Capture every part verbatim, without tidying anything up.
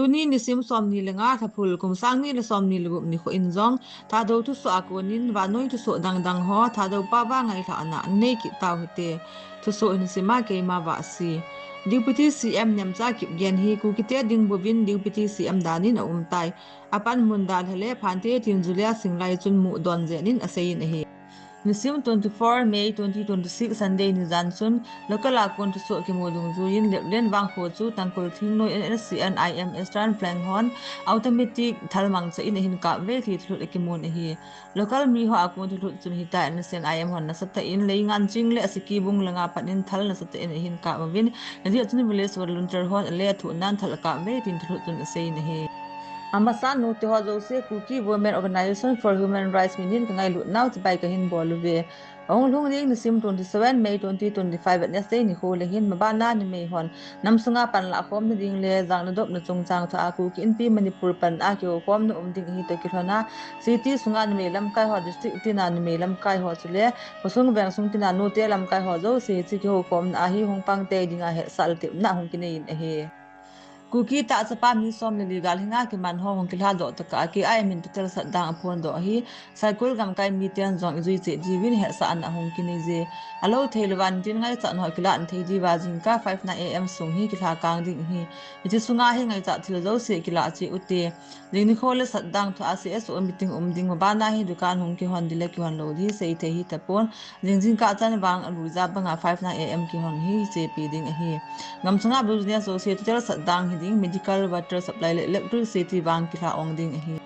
Tuni nisim somni le nga Lhaphul kum sang ni le somni le gup nikho in jong Thadou thusoh a konin vannoi thusoh dangdang ho Thadou pao a ngailhahna nei kit tau hite. Thusoh hin sima keima Vahsi. Deputy C M Nemcha Kipgen hi Kukite ding bouvin Deputy C M danin aum tai. Apanmun dalha le phante tin Julia Singlai chun mudoh jeh in aseiyin ahi. Nisim twenty-four May twenty twenty-six Sunday nijan chun local a kon thusoh kimu dungjuiyin Leplen vangkho chu Tangkhul Thingnoi N S C N I M Eastern Flank hon automatic thal mangcha in ahin kap uve ti thulhut akimun ahi. Local mi ho a kon thulhut chun hitia N S C N I M hon nasatah in Leinganching le Asikibung langa pat in thal nasatah in ahin kap uvin, ajeh chun village volunteer hon ale athuh nan thal akap uve tin thulhut chun aseiyin ahi. Amasan nute ho jouse Kuki Women Organisation for Human Rights min in kangailut nau chibai kahin bol uve. Ahung lhung ding nisim twenty-seven May twenty twenty-five Wednesday nikho le hin mabana numei hon namsunga panlah khomna ding le jangna dopna chungchang thua Kuki Inpi Manipur pan a kihoukhomna um ding ahi toh kilhona city sunga numei lamkai ho, district tina numei lamkai ho chule khosung vengsung tina nute lamkai ho jouse hiche kihoukhomna a hi hung pang tei dinga hetsah le tepna hung kineiyin ahi. Kuki tahchapa mi som le li gal hinga kiman ho hung kilhadoh tokah a K I M in total shutdown aphondoh ahi. Saikul gamkai miten jong ijui cheh diuvin hetsahna ahung kinei je. Alou thei louva nitin ngaichat ho kilah thei diuva jingkah five nine A M sung hi kilhakang ding ahi. Hiche sunga hi ngaichat thil jouse kilah cheh ute. Jing nikho le shutdown thua C S O meeting um ding, mabana hi dukan hung kihon ding le kihon lou ding seithei hitapon. Jing jingkah chan vang aluija banga five nine A M kihon hi chepi ding ahi. Gamsunga business jouse total shutdown hiding, medical, water supply le electricity vang kilha ong ding ahi.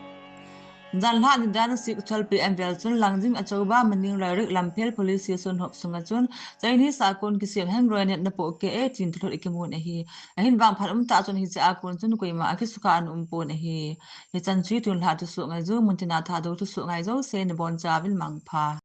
Janlhah nidan six twelve P M vel chun Langjing Achouba Maning Lairik Lamphel Police Station hop sunga chun Chinese a kon kisem hand grenade napoh keh e tin thulhut akimun ahi. Ahin vangphat umtah chun hiche a kon chun koima akisukha ana umpon ahi. Hichan chu tunlhah thusoh ngaiju, muntina Thadou thusoh ngai jouse nabonchauvin mangpha.